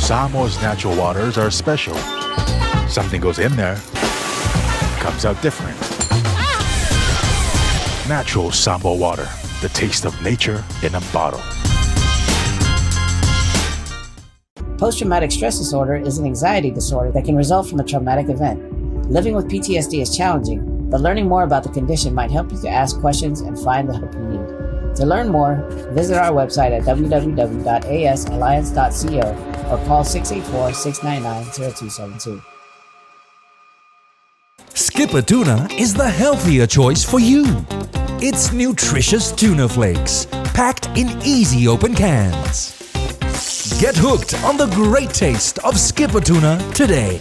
Samoa's natural waters are special. Something goes in there, comes out different. Natural Samoa water, the taste of nature in a bottle. Post-traumatic stress disorder is an anxiety disorder that can result from a traumatic event. Living with PTSD is challenging, but learning more about the condition might help you to ask questions and find the help you need. To learn more, visit our website at www.asalliance.co or call 684-699-0272. Skipper Tuna is the healthier choice for you. It's nutritious tuna flakes, packed in easy open cans. Get hooked on the great taste of Skipper Tuna today.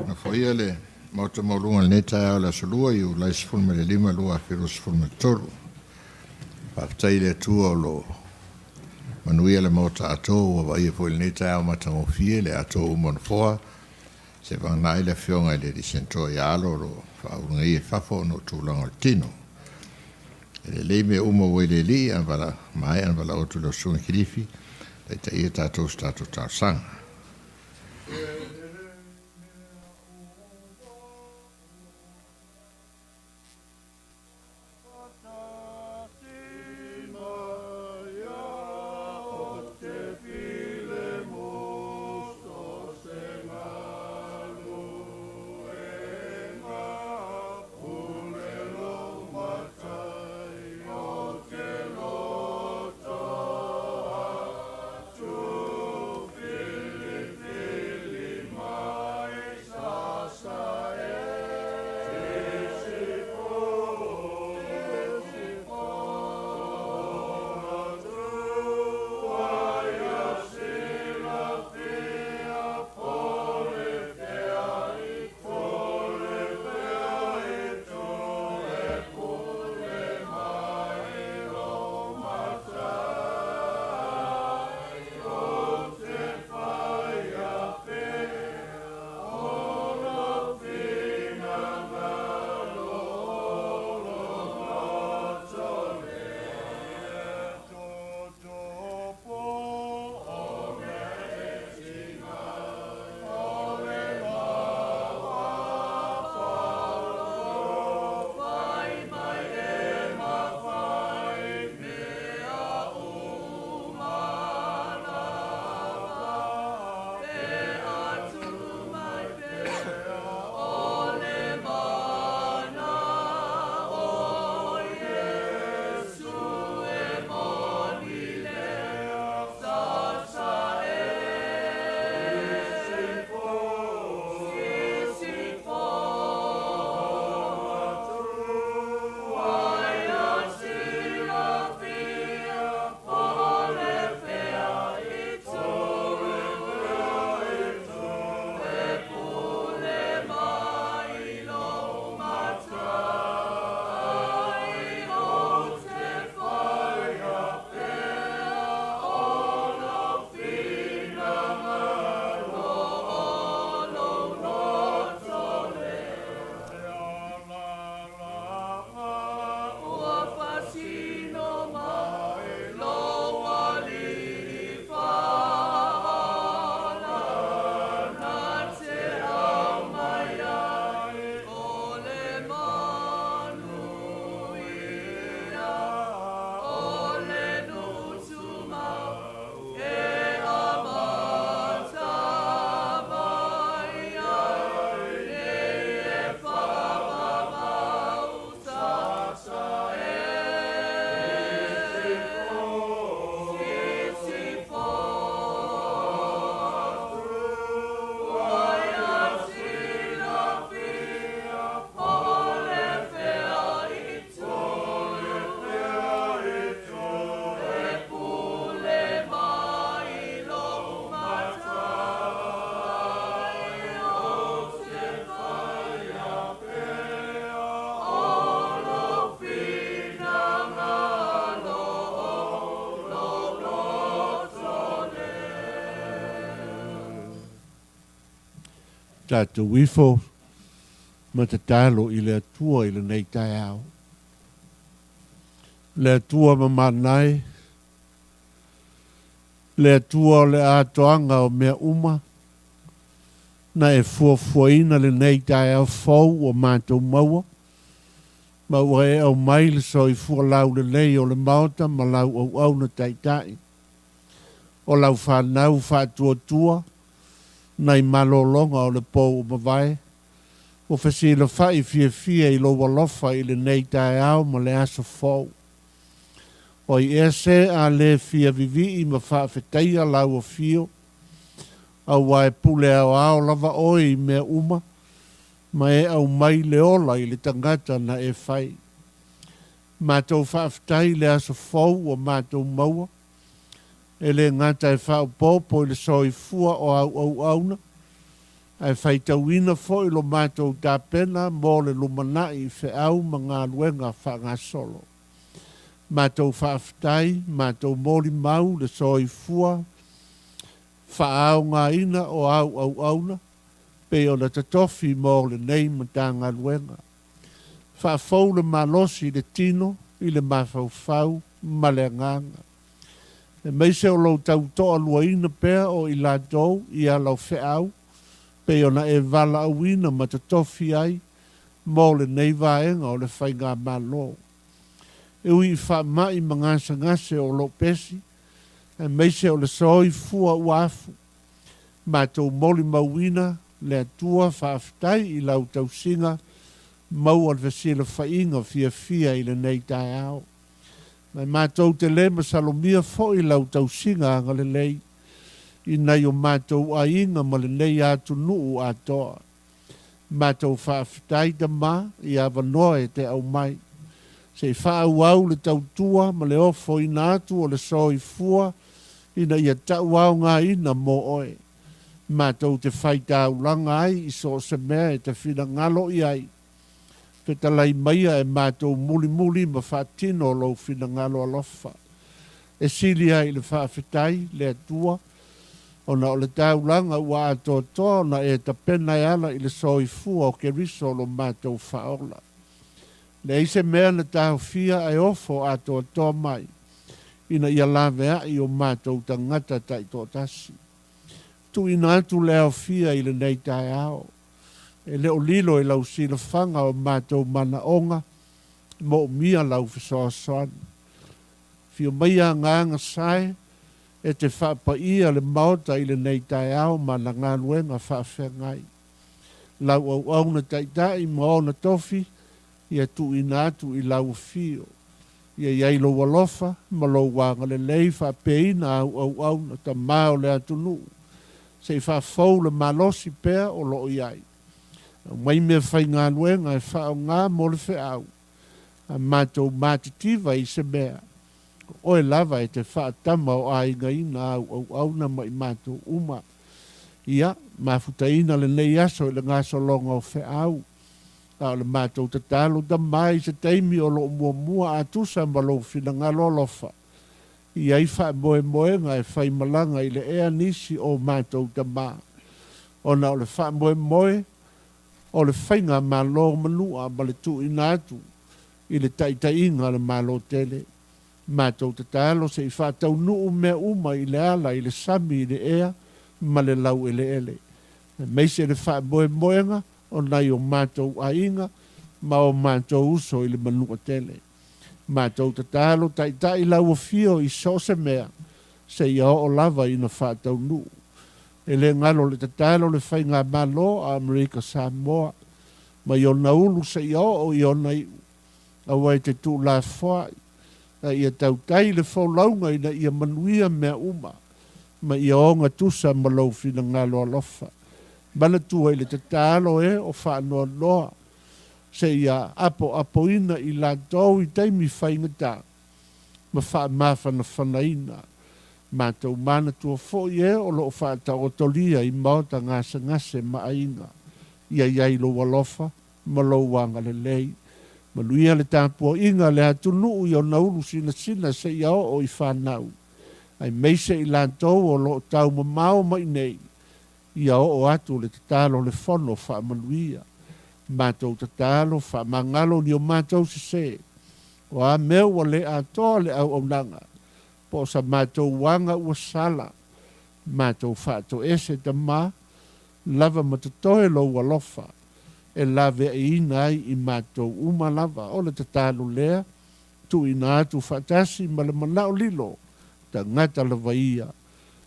Nofoia le Maota maualuga i lenei taeao o le Aso Lua, Iulai 15, 2023. Faafetai i le Atua o lo o manuia le Maota atoa ua vaaia foi i lenei taeao matagofie le atoa uma o Nofoa, se vagana ai le Afioga i le Alii Senatoa ia Alo o lo o faaulugaia i fafo ona o tulaga o le tino. E lelei mea uma ua i le Alii a maea ona valaau atu lau Susuga Kilifi, taitaia tatou i se tatou talosaga. Tatou ifo ma tatalo i le Atua i lenei taeao. Le Atua mamana e, le Atua o le atoaga o mea uma, na e fuafuaina lenei taeao fou ua matou maua, ma ua e aumai le soifua laulelei o le Maota ma lau auauna taitai, o lau fanau faatuatua nai malologa o le po ua mavae, ua fesilafai fiafia i lou alofa i lenei taeao ma le aso fou. O ai ea se a le fia vivii ma faafetaia lau afio, aua e pule aoao lava oe i mea uma, ma e aumai le ola i le tagata na e fai. Matou faafetai i le aso fou ua matou maua, e le gata e faaopoopo i le soifua o au auauna, ae faitauina foi lo matou tapena mo le lumanai i feau ma galuega faagasolo. Matou faafetai, matou molimau le soifua faaaogaina o au auauna pei ona tatofi mo lenei Matagaluega. Faafou le malosi i le tino, i le mafaufau ma le agaga. Aemaise o lou tau toaluaina pea o i latou i ala o feau pei ona e valaauina ma totofi ai mo lenei vaega o le Faigamalo. E ui i faamai ma gasegase o lo o pesi, aemaise o le soifua ua afu, matou molimauina le Atua faafetai i lau tausiga maua le fesilafaiga fiafia i lenei taeao. Ma e matou te le masalomia foi lau tausiga agalelei i nai o matou aiga ma lenei atunuu atoa. Matou faafetai Tama i avanoa e te aumai, se i faaauau le tautua ma le ofoina atu o le soifua ina ia tauaogaina mo oe. Matou te faitaulaga ai i so o se mea e te finagalo i ai. Fetalai maia e matou mulimuli ma faatino lou finagalo alofa. E sili ai le faafetai, le Atua, ona o le taulaga ua atoatoa ona e tapena e ala i le soifua o Keriso lo matou faaola. Leai se mea na taofia ae ofo atoatoa mai, ina ia laveai o matou tagata taitoatasi. Tuuina atu le aofia i lenei taeao. E le o lilo i lau silafaga o matou manaoga, moomia lau fesoasoani. Fio maia agaga sae e te faapaia le Maota i lenei taeao ma ana galuega faafeagai. Lau auauna taitai ma ona tofi ia tuuina atu i lau afio. Ia i ai lou alofa ma lou agalelei faapeina au auauna tama o le atunuu, se i faafou le malosi pea o lo o i ai. Aumai mea faigaluega e faaaoga mo le feau, a matou matitiva i se mea, o oe lava e te faatama o aigaina au auauna ma i matou uma. Ia, mafutaina lenei aso i le gasologa o feau, a o le matou tatalo tama i se taimi o lo o muamua a tusa ma lou finagalo alofa, i ai faamoemoega e faimalaga i le ea nisi o matou tama, ona o le faamoemoe o le faigamalo manua ma le tuuina atu i le taitaiga a le Malo tele. Matou tatalo se i faataunuu mea uma i le ala i le sami i le ea ma le laueleele, aemaise le faamoemoega o nai o matou aiga ma o matou uso i le manua tele. Matou tatalo taitai lau afio i so o se mea, seia oo lava ina faataunuu. E le galo le tatalo le Faigamalo a Amerika Samoa, mai ona ulu seia oo i ona iu, aua e te tuulafoai, a ia tautai le folauga ina ia manuia mea uma, ma ia ogatusa ma lou finagalo alofa. Manatua i le tatalo e o faanoanoa, seia apoapoina i latou i taimi faigata ma faamafanafanaina. Matou manatua foi e o lo o faataotolia i maota gasegase ma aiga. Ia i ai lou alofa ma lou agalelei. Manuia le tapuaiga a le atunuu i ona ulu sinasina seia oo i fanau, aemaise i latou o lo o taumamao mai nei. Ia oo atu le tatalo o le Fono faamanuia. Matou tatalo, faamagalo ni o matou sesē. O a mea ua le atoa le auaunaga, po o sa matou aga ua sala, matou faatoese Tama, lava ma totoe Lou alofa e laveaiina ai i matou uma lava. O le tatalo lea, tuuina atu faatasi ma le manao lilo, tagata lava ia.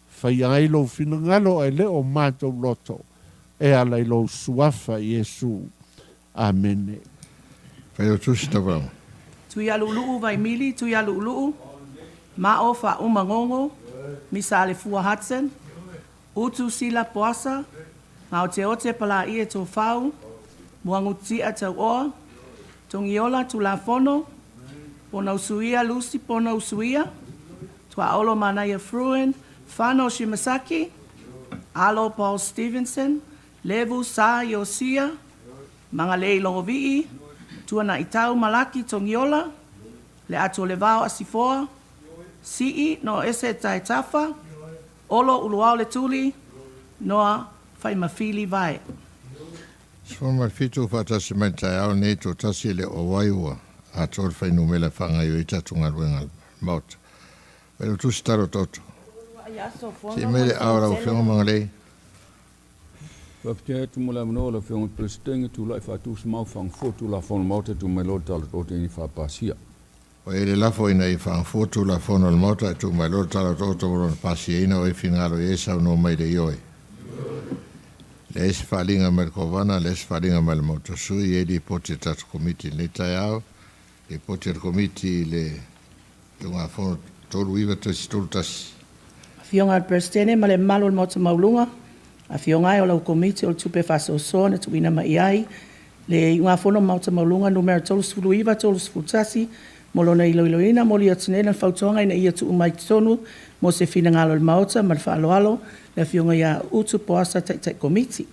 Faia ai Lou finagalo ae le o matou loto, e ala i Lou Suafa Iesu. Amene. Failautusi Tauvalaga. Tuialuuluu Vaimili Tuialuuluu Ma'o Faaumagogo Misa Alefua Hudson Utu Sila Poasa Gaoteote Palaie Tofau Muagututia Tauoa Togiola Tulafono Ponausuia Lucy Ponausuia Tuaolo Manaia Fruin Fano Shimasaki Alo Paul Stevenson Levu Sa Iosia Magalei Logovii Tuanaitau Malaki Togiola Le Atu o le Vao Asifoa Sii no Ese Taetafa Olo Uluao Le Tuli Noa Faimafili Vae. 17 faatasi mai le taeao lenei, toatasi e le o auai ua atoa le fuainumera e faagaoioi ai tatou galuega a le Maota. Failautusi Talo Toto. Sii mai le aao a lau Afioga Magalei. Faafetai atu mo le avanoa lau Afioga i le Peresetene, tulai faatusa faafoe Tulafono Maota tu mai loa le tala toto ina faapasia. Ua i ai le lafo ina ia faagafua Tulafono a le Maota ae tuu mai loa le tala otooto ua lona pasiaina o e finagalo i ai saunoa mai le ioe. Leai se faaaliga mai le Kovana, leai se faaaliga mai le Maota Sui, e i ai lipoti a le tatou Komiti i lenei taeao, lipoti a le Komiti i le Tulafono 39.31. Afioga i le Peresetene ma le mamalu o le Maota Maualuga, Afioga e o lau Komiti o le Tupe Faasoasoa na tuuina mai i ai le Iugafono Maota Maualuga Numera 39 31 mo lona iloiloina momoli atu nei lana fautuaga ina ia tuu mai totonu mo se finagalo o le Maota ma le faaaloalo le Afioga ia Utu Poasa Taitai Komiti.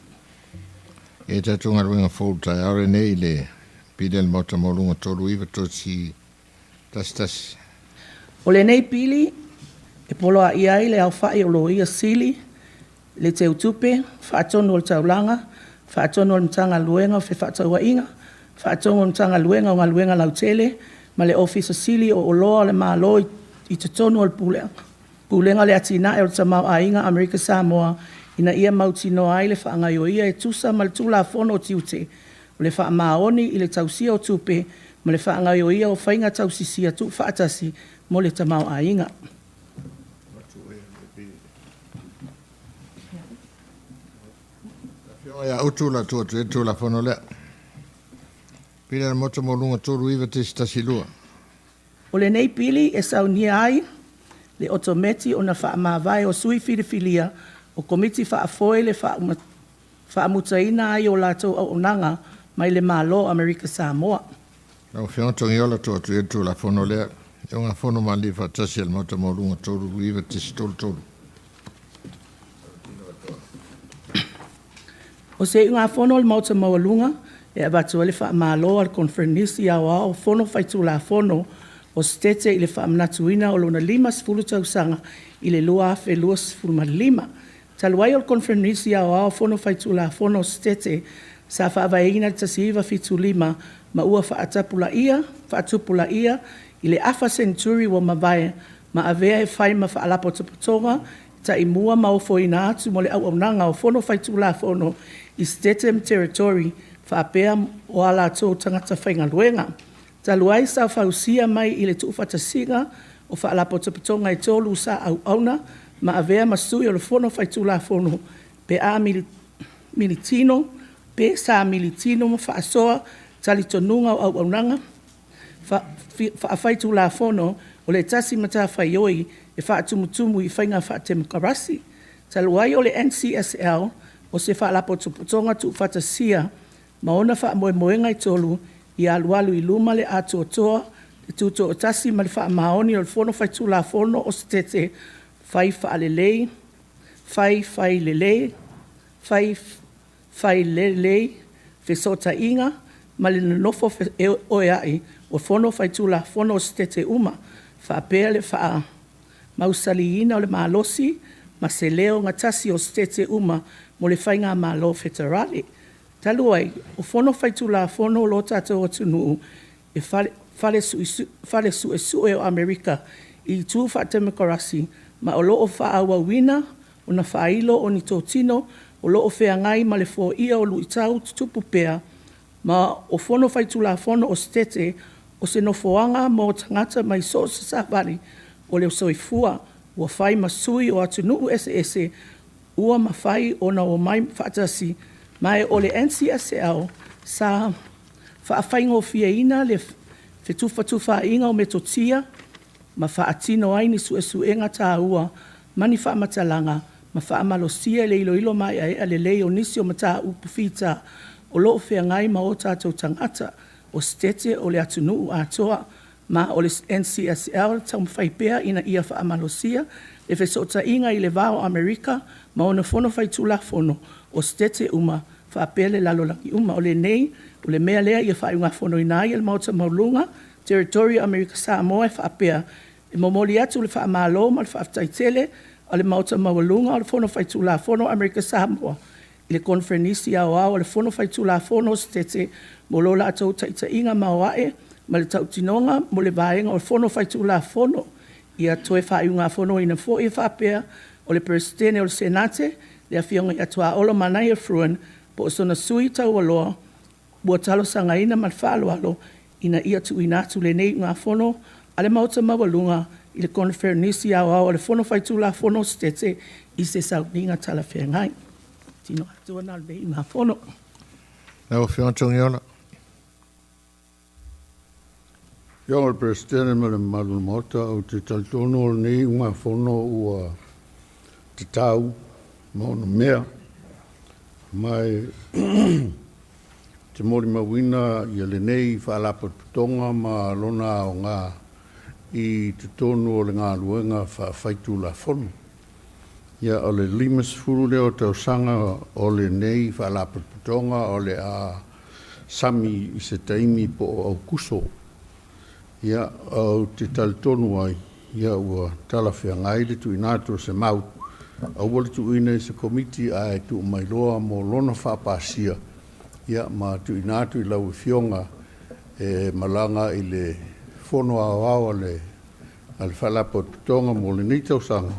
E tatou galuega fou i le taeao lenei i le pili a le Maota Maualuga 39 11. O lenei pili e poloaia ai le aofai o Loia Sili, le Teutupe, Faatonu o le Taulaga, Faatonu o le Matagaluega o Fefaatauaiga, Faatonu o le Matagaluega o Galuega Lautele ma le Ofisa Sili o Oloa o le Malo i totonu o le Pulega o le Atinae o le Tamaoaiga a Amerika Samoa ina ia mautinoa ai le faagaoioia e tusa ma le Tulafono o Tiute o le faamaoni i le tausia o tupe ma le faagaoioia o faiga tausisia tuufaatasi mo le tamaoaiga. Afioga ia Utu la tuu atu i ai le Tulafono lea. Pili a le Maota Maualuga 39.12. O lenei pili e saunia ai le otometi ona faamavae o sui filifilia o Komiti Faafoe le faamutaina ai o latou auaunaga mai le Malo o Amerika Samoa. Lau Afioga Togiola tuu atu i ai le Tulafono lea. Iugafono malilie faatasi a le Maota Maualuga 39.33. O se iugafono a le Maota Maualuga e avatu ai le faamalo a le Koneferenisi Aoao o Fono Faitulafono o Setete i le faamanatuina o lona 50 tausaga i le 2025. Talu ai o le Koneferenisi Aoao o Fono Faitulafono o Setete sa faavaeina i le 1975 ma ua faatapulaia faatupulaia i le afa seneturi ua mavae ma avea e fai ma faalapotopotoga taimua ma ofoina atu mo le auaunaga o Fono Faitulafono i Setete ma Territory faapea o a latou tagata faigaluega. Talu ai sa fausia mai i le tuufaatasiga o Faalapotopotoga e tolu sa auauna ma avea ma sui o le Fono Faitulafono pe a militino pe sa militino ma faasoa talitonuga o auaunaga faafaitulafono o le tasi matafaioi e faatumutumu i faiga faatemokarasi. Talu ai o le NCSL o se Faalapotopotoga Tuufaatasia ma ona faamoemoega e tolu ia alualu i luma le atoatoa, le tutoatasi ma le faamaoni o le Fono Faitulafono o Setete fai faalelei, fai fai lelei, fai fai lelei fesootaiga ma le nonofo feoeoeai o Fono Faitulafono o Setete uma, faapea le faamausaliina o le malosi ma se leo gatasi o Setete uma. mo le Faigamalo Feterale. Talu ai, o Fono Faitulafono o lo tatou atunuu e fale suesue o Amerika i itu faatemokarasi ma o lo o faaauauina ona faailo o ni totino o lo o feagai ma le foia o luitau tutupu pea ma o Fono Faitulafono o Setete o se nofoaga mo tagata mai so o se savali o le soifua ua fai ma sui o atunuu eseese ua mafai ona omai faatasi ma o le NCSL sa faafaigofieina le fetufaatufaiga o metotia ma faatino ai ni suesuega taua ma ni faamatalaga ma faamalosia le iloilo maeaea lelei o nisi o mataupu fita o lo o feagai ma o tatou tagata. O Setete o le atunuu atoa ma o le NCSL e taumafai pea ina ia faamalosia le fesootaiga i le va o Amerika ma ona Fono Faitulafono o Setete uma faapea le lalolagi uma. O lenei, o le mea lea ia faaiugafonoina ai e le Maota Maualuga Territory o Amerika Samoa e faapea: E momoli atu le faamalo ma le faafetai tele a le Maota Maualuga o le Fono Faitulafono a Amerika Samoa i le Koneferenisi Aoao a le Fono Faitulafono a Setete mo lo latou taitaiga maoae ma le tautinoga mo le Vaega o le Fono Faitulafono. Ia toe faaiugafonoina foi e faapea, o le Peresetene o le Senate, le Afioga ia Tuaolo Manaia Fruin, po o sona sui taualoa ua talosagaina ma le faaaloalo ina ia tuuina atu lenei usugafono a le Maota Maualuga i le Koneferenisi Aoao a le Fono Faitulafono a Setete i se sauniga talafeagai. Tino atu na o lenei usugafono. Lau Afioga Togiola. Afioga i le Peresetene ma le mamalu o le Maota, ou te talitonu o lenei usugafono ua tatau ma onomea, ma e te molimauina ia lenei Faalapotopotoga ma lona aoga i totonu o le galuega faafaitulafono. Ia, o le 50 lea o tausaga o lenei Faalapotopotoga o le a sami i se taimi po o Aukuso. Ia, ou te talitonu ai, ia ua talafeagai le tuuina atu o se mau, aua le tuuina i se Komiti ae tuu mai loa mo lona faapasia, ia ma tuuina atu i lau Afioga e malaga i le Fono Aoao a le Faalapotopotoga mo lenei tausaga,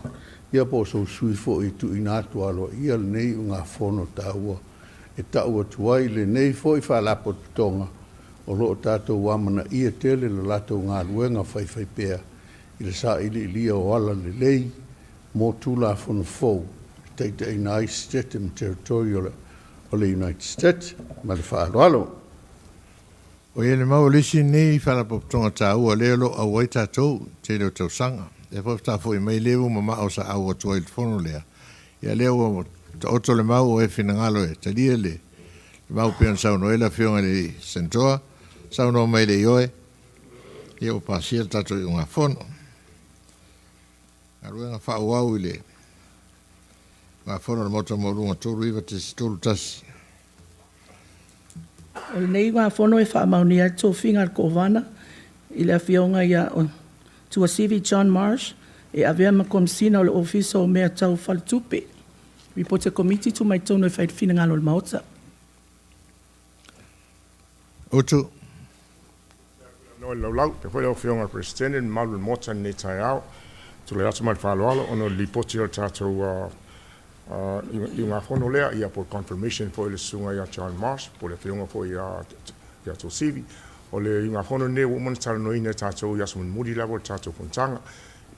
ia po o sou sui usufono foi e tuuina atu aloaia lenei usugafono taua e tau atu ai lenei foi Faalapotopotoga o lo o tatou amanaia tele le latou galuega faifaipea i le sailiilia o alalelei mo Tulafono fou e taitaiina ai Setete ma Territory o le United States. Ma le faaaloalo. O i ai le mau o le isi lenei Faalapotopotoga taua lea o lo o auai tatou i le tele o tausaga. Lea foi faatoa foi mai lea ua mamao sa au atu ai i le fono lea. Ia lea ua taoto le mau o e finagalo e talia le mau pei ona saunoa ai le Afioga i le Senator, saunoa mai le ioe, ia ua pasia le tatou iugafono. Galuega faaauau i le usugafono a le Maota Maualuga 39.31. O lenei usugafono e faamaonia ai le tofiga a le Kovana i le Afioga ia Tuasivi John Marsh e avea ma Komesina o le Ofisa o Mea Tau Faletupe. Lipoti a Komiti tuu mai totonu e fai le finagalo o le Maota. Utu. No le laulau, pe foi lau Afioga i le Peresetene, le mamalu o le Maota i lenei taeao. Tulai atu ma le faaaloalo ona o le lipoti o le tatou iugafono lea, ia po o le confirmation foi i le susuga ia John Marsh, po o le afioga foi ia Tuasivi. O le iugafono lenei ua uma ona talanoaina e tatou i aso mulimuli lava o le tatou fonotaga.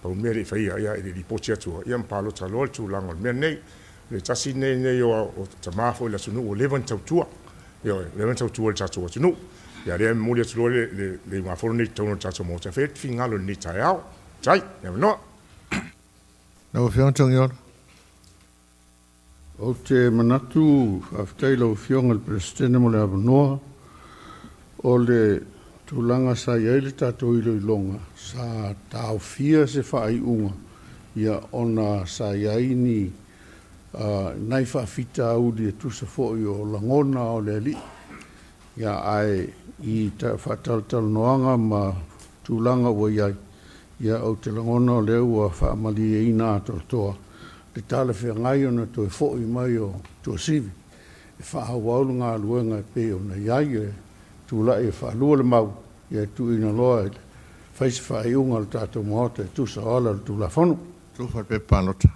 Pau le mea e le i faia, ia e le i lipoti atua, ia ma palota loa le tulaga o le mea lenei. O le tasi lenei o tama foi o le atunuu ua leva ona tautua, ioe, ua leva ona tautua i le tatou atunuu. Ia lea e momoli atu loa le iugafono lenei i totonu o le tatou Maota e fai ai le finagalo i lenei taeao. Faafetai le avanoa. Lau Afioga Togiola. Ou te manatu, faafetai i lau Afioga i le Peresetene mo le avanoa. O le tulaga sa i ai le tatou iloiloga, sa taofia se faaiuga, ia ona sa i ai ni nai faafitauli e tusa foi o lagona o le alii, ia ae i faatalatalanoaga ma tulaga ua i ai, ia ou te lagona o lea ua faamalieina atoatoa le talafeagai ona toe fo'i mai o Tuasivi e faaauau le galuega e pei ona i ai e tula'i e faalua le mau ia e tuuina loa i le fai se faaiuga a le tatou Maota e tusa o ala o le Tulafono. Tufa le pepa palota.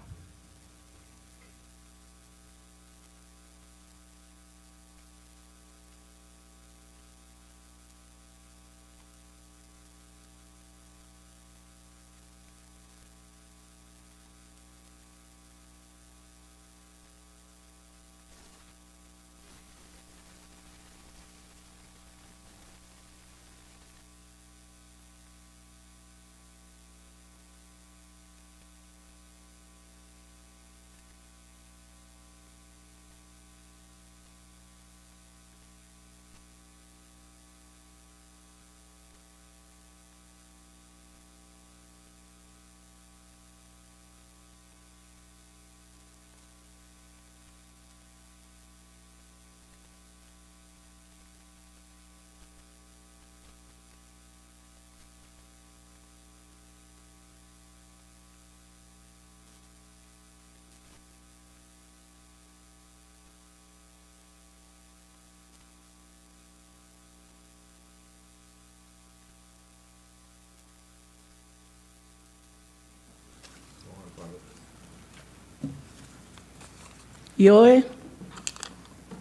Ioe,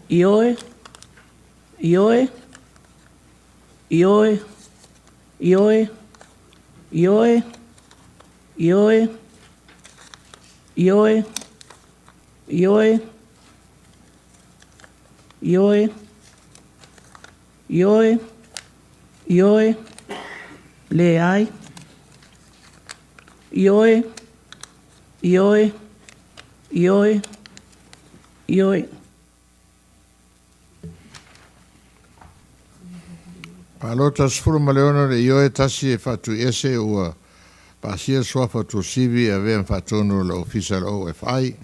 Ioe, Ioe, Ioe, Ioe, Ioe, Ioe, Ioe, Ioe, Ioe, Ioe, Ioe, Leai, Ioe, Ioe, Ioe, Ioe. Palota 16 le ioe tasi e faatuiese ua pasia suafa o Tuasivi e avea ma faatonu o le Ofisa o le OFI.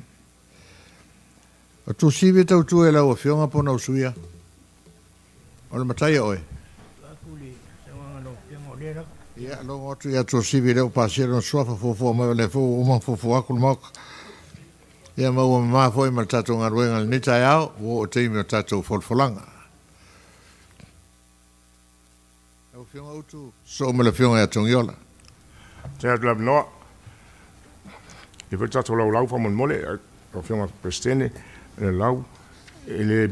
O Tuasivi e tautua i lau Afioga po o na usuia. O le matai oe. Ia, logo atu ia Tuasivi lea ua pasia lona suafa fuafua mai o lea foi ua uma ona fuafua atu le Maota. Ia ma ua mamā foi ma le tatou galuega i lenei taeao, ua oo i taimi o tatou folafolaga. Lau Afioga Utu, sosoo ma le Afioga ia Togiola. Faafetai atu le avanoa. E foi le tatou laulau faamolemole, lau Afioga i le Peresetene, le lau i le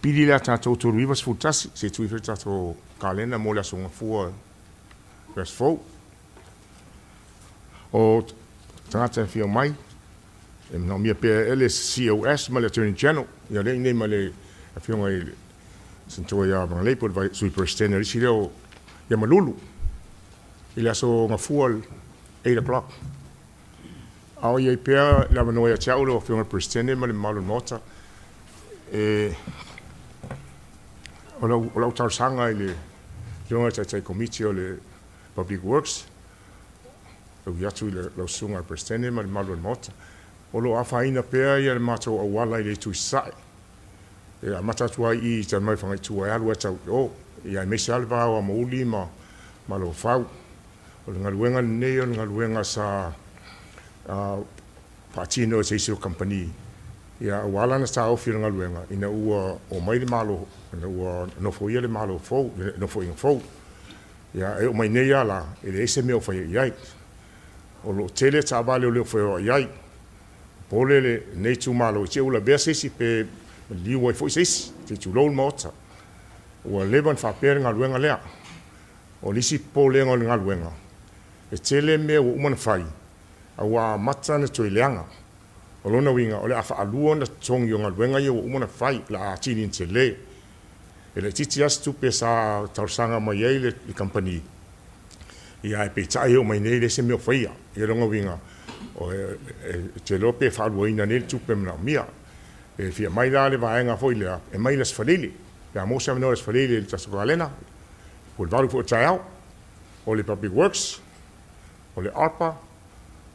pili lea a tatou 391, se i tui foi le tatou kalena mo le Aso Gafua le aso fou. O tagata e afio mai, e manaomia pea e le COS ma le Attorney General, ia lea i inei ma le Afioga i le Senator ia Magalei po o le Sui Peresetene o le isi lea o ia Malulu i le Aso Gafua 8 o'clock. A o i ai pea le avanoa ia te au lau Afioga i le Peresetene ma le mamalu o le Maota, e o lau talosaga i le Afioga i le Taitai Komiti o le Public Works, e ui atu i lau Susuga i le Peresetene ma le mamalu o le Maota, o lo o afaina pea le matou auala i le itu i Sasae. E amata atu ai i i talu mai Fagaitua e alu ai tau i o, ia aemaise lava le va o Amouli ma Malofau. O le galuega lenei o le galuega sa faatino e se isi o kamupani, ia ua ala ona taofi o le galuega ina ua omai le Malo, ina ua nofoia le Malo fou, le nofoaiga fou. Ia e oo mai nei lava la, e leai se mea o faia i ai. O lo o tele taavale o le o feoai ai. Popole lenei itumalo i te i ua lavea se isi pe maliu ai foi se isi, se i tulou le Maota. Ua leva ona faapea le galuega lea. O le isi popolega o le galuega, e tele mea ua uma ona fai, a ua amata ona toe leaga. O lona uiga, o le a faalua ona totogi o galuega ia ua uma ona fai, o le a atili ona tele. E laitiiti lava se tupe sa talosaga mai ai le kamupani, ia ae peitai e oo mai nei e leai se mea o faia. Ia lona uiga, e te iloa pe faaluaina nei le tupe e manaomia. Pe fia aumai la le vaega foi lea, e aumai i le Aso Faraile, pe a maua se avanoa i le Aso Faraile i le tatou kalena, po o le 8 foi o le taeao, o le Public Works, o le ARPA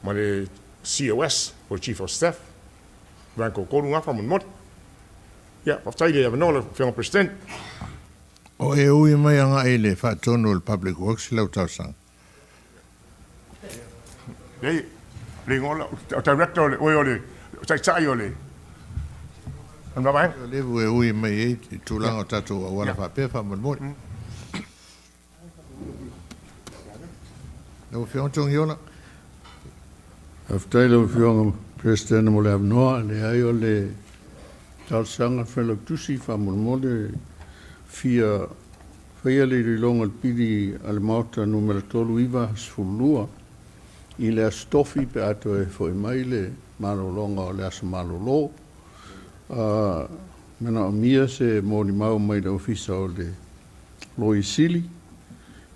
ma le COS po o le Chief of Staff, vaega toatolu na faamolemole. Ia, faafetai i le avanoa lau Afioga i le President. O e ui mai agai i le faatonu o le Public Works lau talosaga. Leai, le igoa o Director o le, oe o le Taitai o le Vaega. O Levu e ui mai ai i tulaga o tatou auala faapea faamolemole. Lau Afioga Togiola. Faafetai lau Afioga Peresetene mo le avanoa. E leai o le talosaga a le Failautusi faamolemole fia faia le iloiloga o le pili a le Maota numera 3912 i le Aso Tofi pe a toe fo'i mai le malologa o le aso malolo. Manaomia se molimau mai le Ofisa o le Loia Sili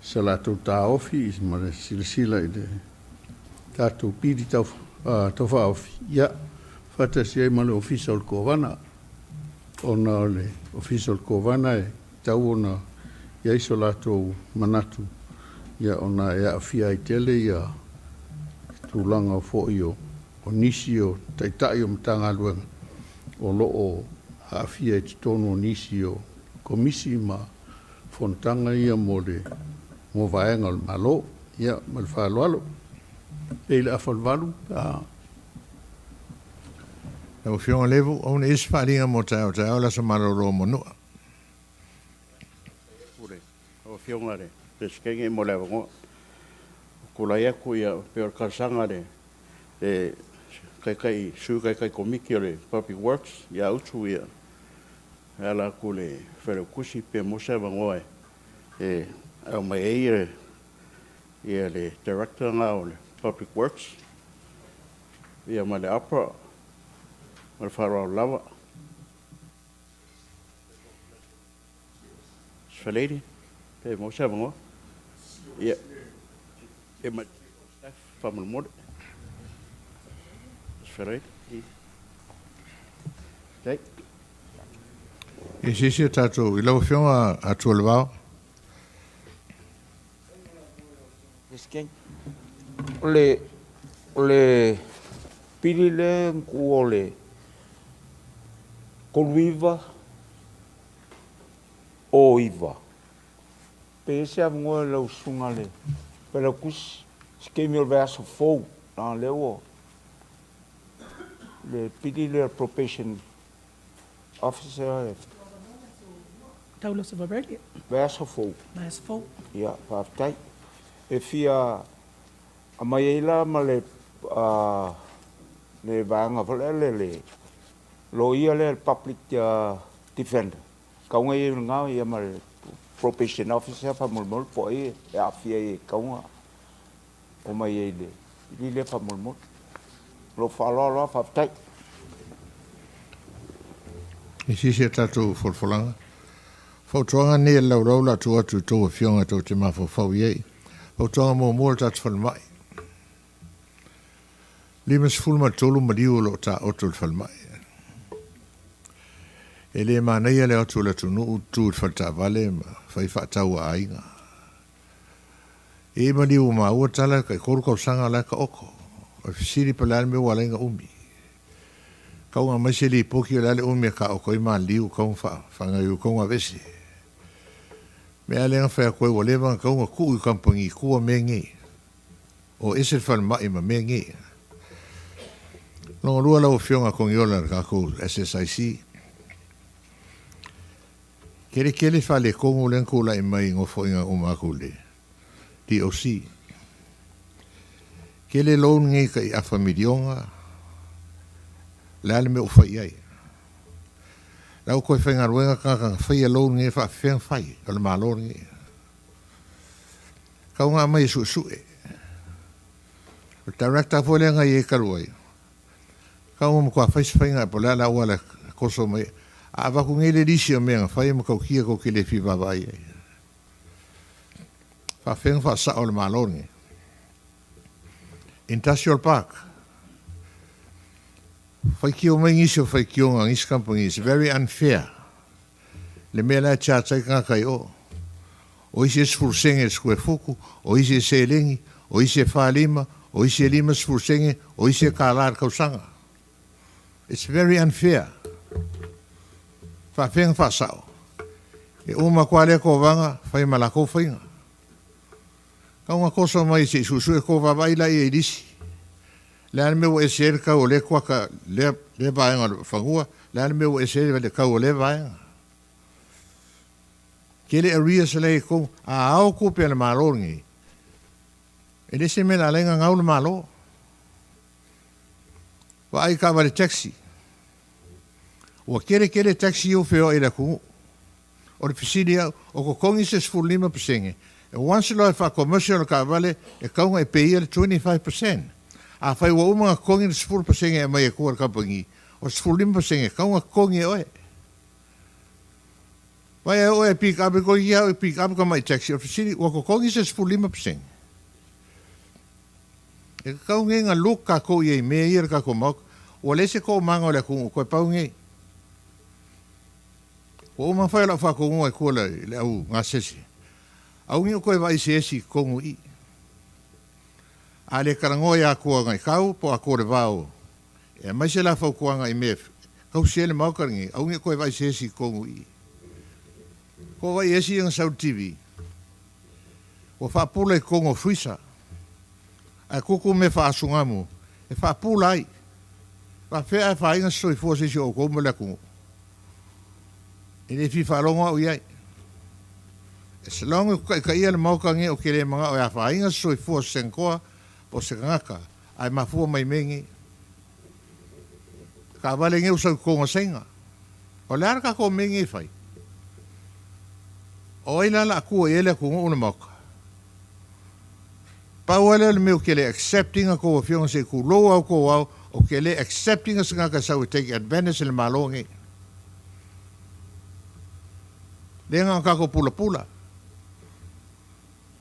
sa latou taofi ma le silasila i le tatou pili taufaaofi, ia, faatasi ai ma le Ofisa o le Kovana, ona o le Ofisa o le Kovana e tatau ona i ai so latou manatu, ia, ona e aafia ai tele ia tulaga foi o nisi o taitai o Matagaluega o lo o aafia i totonu o nisi o komisi ma fonotaga ia mo le mo vaega o le Malo. Ia, ma le faaaloalo. Pe i le afa o le 8. Lau Afioga Levu, o ni isi faaaliga mo taeao taeao le aso malolo o Manua. Lau Afioga le Peresetene mo le avanoa. Tulai atu ia pei o le talosaga a le Taitai, Sui Taitai Komiti o le Public Works ia Utu ia e ala atu i le Failautusi pe maua se avanoa e aumai ai ia le Director lena o le Public Works ia ma le APRA ma le faaaloalo lava. Sefaledi, pe maua se avanoa. Ia, e ma staff faamolemole. Sefaledi. Okay. E sisi o tatou i lau Afioga Atualevao. O le pili lea na tuua o le 39 o 9, pe i ai se avanoa i lau susuga le Failautusi, se taimi o le vaiaso fou, leaga o lea ua le pili lea o le probation officer. Taulo Sovarelli. Vaiaso fou. Vaiaso fou. Ia, faafetai. E fia aumai ai la ma le vaega foi lea le loia lea, le public defender, kauga ia lena ia ma le probation officer faamolemole, po o ai e aafia ai e kauga omai ai le pili lea faamolemole. Lou faaaloalo lava, faafetai. E sisi o tatou folafolaga. Fautuaga nei e laulau la atu atu i tou afioga tou te mafaufau i ai. Fautuaga muamua le tatou falemai. 53 maliu o lo o taoto i le falemai. E le manaia le atu o le atunuu tu i le faletaavale ma fai faatau a aiga. E maliu maua tala kai 3 tausaga la ka oko. O fesili pa le mea ua ala ai ona umi. Kauga mai se lipoti o le ale umi e ka oko i maliu kau fa whangai kau ngā vese. Me ale nga whea koe ua leva nga kau nga kuu i kampangi kua me ngi. O ese falemai ma mea nei. Longa lua lau afioga Kogiola le kakou SSIC. Kele kele faaletonu lea na tulai mai i nofoaiga uma atu le DOC. Kele loan nei kai afa miliona, le a le mea ua fai ai. Lau koe faigaluega tagata na faia loan nei faafefea ona fai o le Malo lenei. Tau na aumai e suesue. O le director foi lea na i ai talu ai. Kau ma matua fai se faiga po o le a le auala e koso mai. A avatu nei le lisi o mea na fai e matautia tou te le fia vaavaai ai. Faafefea ona faasao e le Malo lenei. Industrial Park. Faitio mai nisi o faitioga a nisi company. It's very unfair. Le mea la e charge ai tagata i o. O isi e 10 sene le square futu, o isi e seleni, o isi e 45, o isi e 50 sene, o isi e $1 le tausaga. It's very unfair. Faafefea ona faasao. E uma atu lava lea tovaga, fai ma latou faiga. Tau na koso mai se i suesue ko vaavaai laia i lisi. Le a le mea ua ese ai le kau o lea kuaka, lea, lea vaega o le fanua, le a le mea ua ese ai le kau o lea vaega. Tele arrears la e i totonu, a ao tupe a le Malo lenei, e le se mea na ala ai ona gau le Malo. Vaai i taavale taxi. Ua tele tele taxi ia ua feoai i le atunuu. O le fesili au, o totogi se 15%, e once loa e faa-commercial le taavale, e tatau ona e pay ia le 25%. Afai ua uma ona totogi le 10% e aumai atua e le kamupani, o le 15% e tatau ona totogi e oe. Vai e oo e pick up e koe ki au e pick up ka mai taxi o le fesili ua totogi se 15%. E kakau nei nga look kakou i ai mea ia le kakou maoka. Ua leai se toomaga o le atunuu koe pau nei. Ua uma fai o lau faatonuga e tua le, le au gasese. Auni o koe vaai se esi i totonu i i. A le talanoa ia Akua Gaitau po o Akua le Vao e aumai se la fautuaga i mea e tausi ai le maota lenei, auni o koe vaai se esi i totonu i i. Ko vai esi ia na sau i le TV. Ua faapula i totonu o freezer. Ae kuku mea faasugamu e faapula ai. Faafefea ae faaina se soifua o se isi o outou ma le atunuu? E le fia faalogo au i ai. As long e kutaitaia le maota nei ou te le manao e afaina se soifua o se senator po o se tagata ae mafua mai mea nei. Taavale nei ua sau i totonu o Saina. O le a le tatou mea nei e fai? O ai la la tua i ai le atunuu le maota? Pau lava lea o le mea ou te le accept ina tou afioga se i tulou a outou ao, ou te le accept ina se tagata e sau e take advantage i le Malo nei. Lea na o tatou pulapula.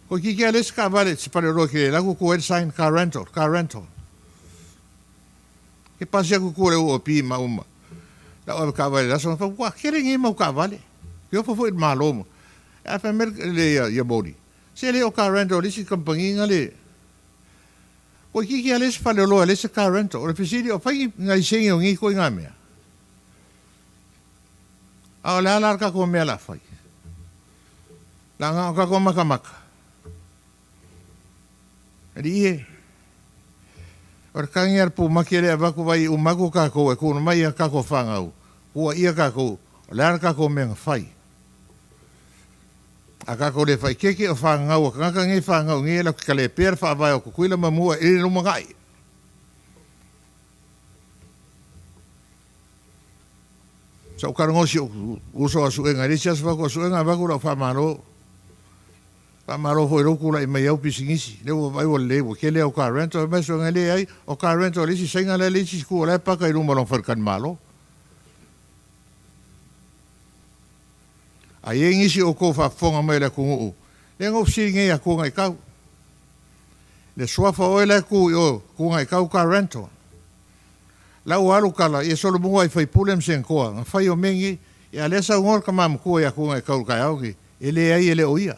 Toeitiiti lava le isi taavale se faleoloa ke alu atu tu ai le sign car rental, car rental. Ke pasi atu tua le OOP ma uma. Lau ave taavale le aso na fau, ua kele nei mau taavale. Ke ofa foi i le Malo ma. A fai mai le ia, ia Modi, se le o car rental le isi kamupani nga le Toeitiiti lava le isi faleoloa le isi car rental. O le fesili, o fai ngai senge o nei koe ngā mea. A o le a la le tatou mea o le a fai? Leaga o tatou makamaka. Alii e, o le tagi a le pumaki e le avatu vai uma atu tatou e tuuna mai a tatou fanau, ua ia tatou, o le a le tatou mea na fai? A tatou le fai keke o fanau a tagata nei fanau nei e latou te talepea le faavae o Tutuila ma Mua i le lumanai. Sa ou talanoa si ou uso a Suega i le isi aso fai atu a Suega avatu lau faamalo. Faamalo foi i lou tulai mai au pisinisi. Lea ua vaai ua lelei ua tele au car rental. Fai mai Suega e leai, o car rental a le isi Saina la e le isi siku o la e paka i luma o lona faletalimalo. A i ai nisi o outou faafofoga mai o le atunuu, lea na ou fesili nei ia Tuagaitau. Le suafa o oe la e tu i o Tuagaitau car rental. La ua alu tala, ia solomua i faipule ma senatoa, na fai o mea nei, ia a lea saunoa le tama matua ia Tuagaitau i le taeao nei, e leai e le o ia.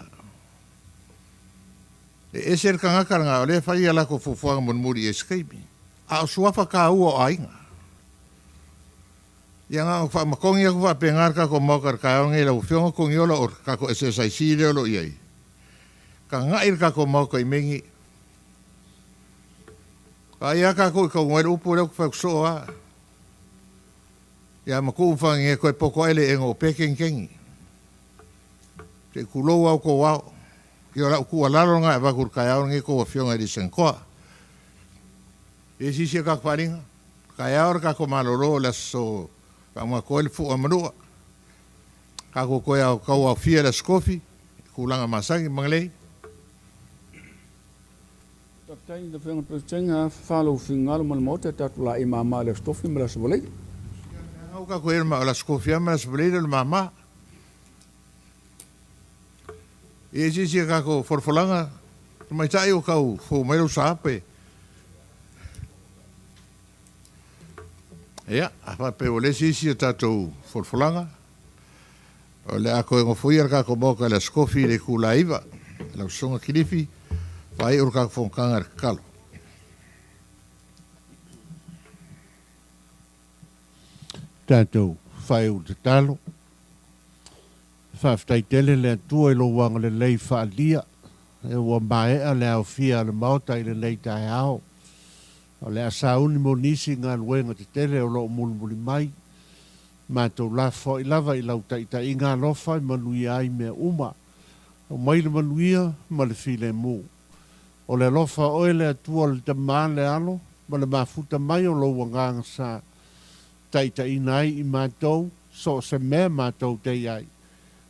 E ese le tagata lena o lea e fai a latou fuafuaga mulimuli i isi taimi. A o suafa taua o aiga. Ia na ona faamatogi atu faapena le tatou Maota i le taeao nei lau Afioga Togiola o le tatou SSIC lea o lo o i ai. Tagai le tatou Maota i mea nei. Vaai lava tatou i taunga ai le upu lea ou te fai atu soo lava. Ia matuu ma faagegea toe poto ae le ega o pea kenikeni. Se i tulou lava outou ao. Ia o lau tuualalo lena e avatu i le taeao lenei tou afioga i le Senator. E sisi a tatou faaaliga. Taeao le tatou malolo o le aso faamagatoa ai le fua manua. Tatou toe ao tau aofia le aso Tofi, tulaga masani magalei. Faafetai i lau Afioga i le Peresetene, a fa lou finagalo ma le Maota e tatou laei mama i le Aso Tofi ma le Aso Faraile. Au tatou i le Aso Tofi lava ma le Aso Faraile o le mama. Ia i sisi a tatou folafolaga, tamaitai ua tau fou mai lou sa pe. Ia, a faapea ua leai se isi a tatou folafolaga, o le a toe nofoia le tatou Maota i le Aso Tofi i le itula e 9. Lau Susuga Kilifi, faaiu le tatou fonotaga i le tatalo. Tatou faaiu le tatalo. Faafetai tele le Atua i lou agalelei faaalia e ua maea le aofia a le Maota i lenei taeao. O le a sauni mo nisi galuega tetele o lo o mulimuli mai. Matou lafoai lava i lau taitaiga alofa e manuia ai mea uma. Aumai le manuia ma le filemu. O le alofa o oe le Atua o le Tama le Alo ma le mafuta mai o lou Agaga sa taitaiina ai i matou so o se mea matou te i ai.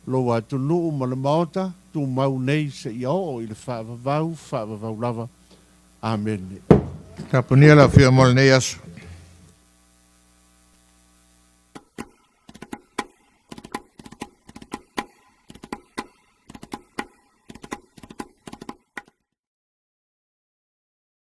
Lou atunuu ma le Maota tumau nei seia oo i le faavavau faavavau lava. Amene. Tapunia lau Afioga mo lenei aso.